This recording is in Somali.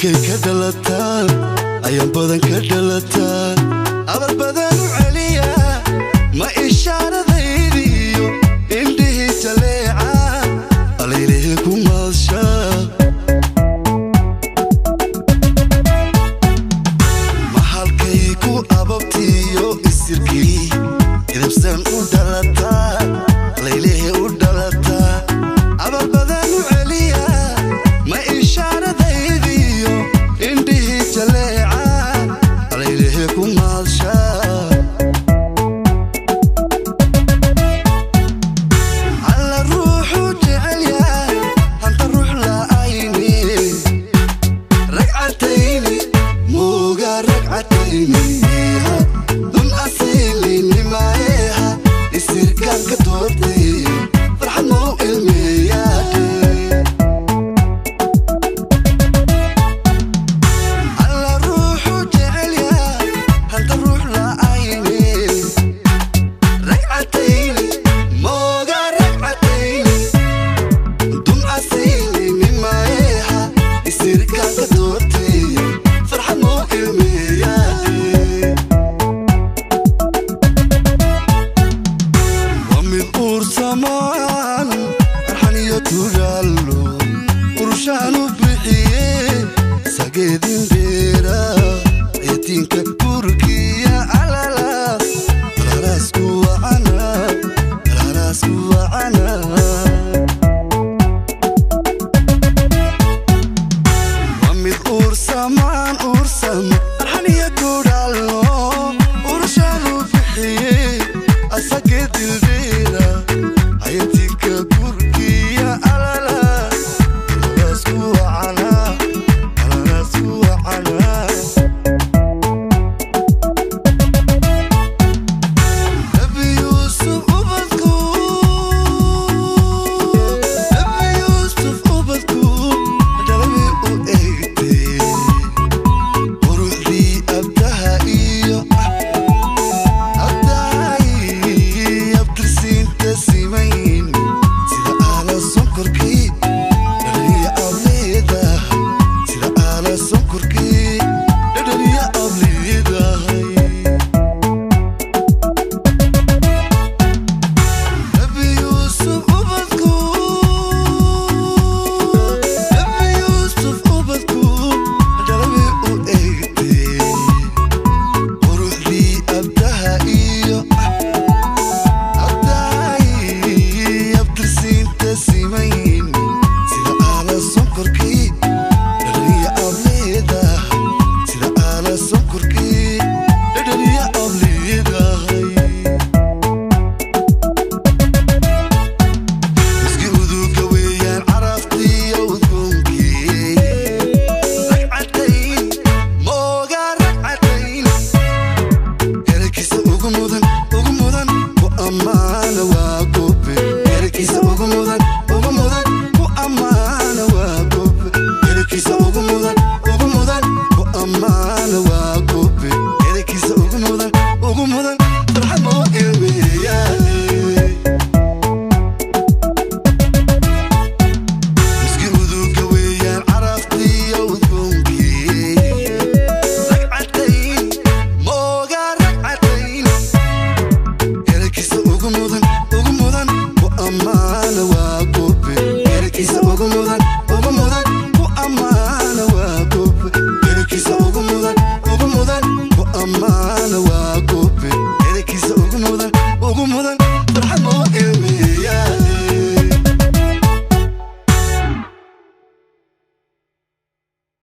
Idinkay ka dhalataa, ayaan badan ka dhalataa, abal badan u celiya. Ma ishaaradaydiyo indhihii jaleeca alaylihii ku maadsha? Ma halkay ku ababtiyo isirkii idibsan u dhalataa, laylihii u dhalataa, abal badan u celiya? Ma ishaaradaydiyo indhihii jaleeca alaylihii ku maadsha? Alla ruuxu jecel yahay hanta ruux la'ayni ragcatayni muuga ragcatayni dun asiilinimaeha isirkaan ka doortay farxad mau ilmeeyaadhe. Alla ruuxu jecel yahay hanta ruux la'ayni ragcatayni mooga ragcatayni dun asiilinimaeha isirkaan ka doortay farxad mau ilmeeyaadhe. Waa mid uursamaan arxan iyo tugaallo urushaan u bixiye sageedin.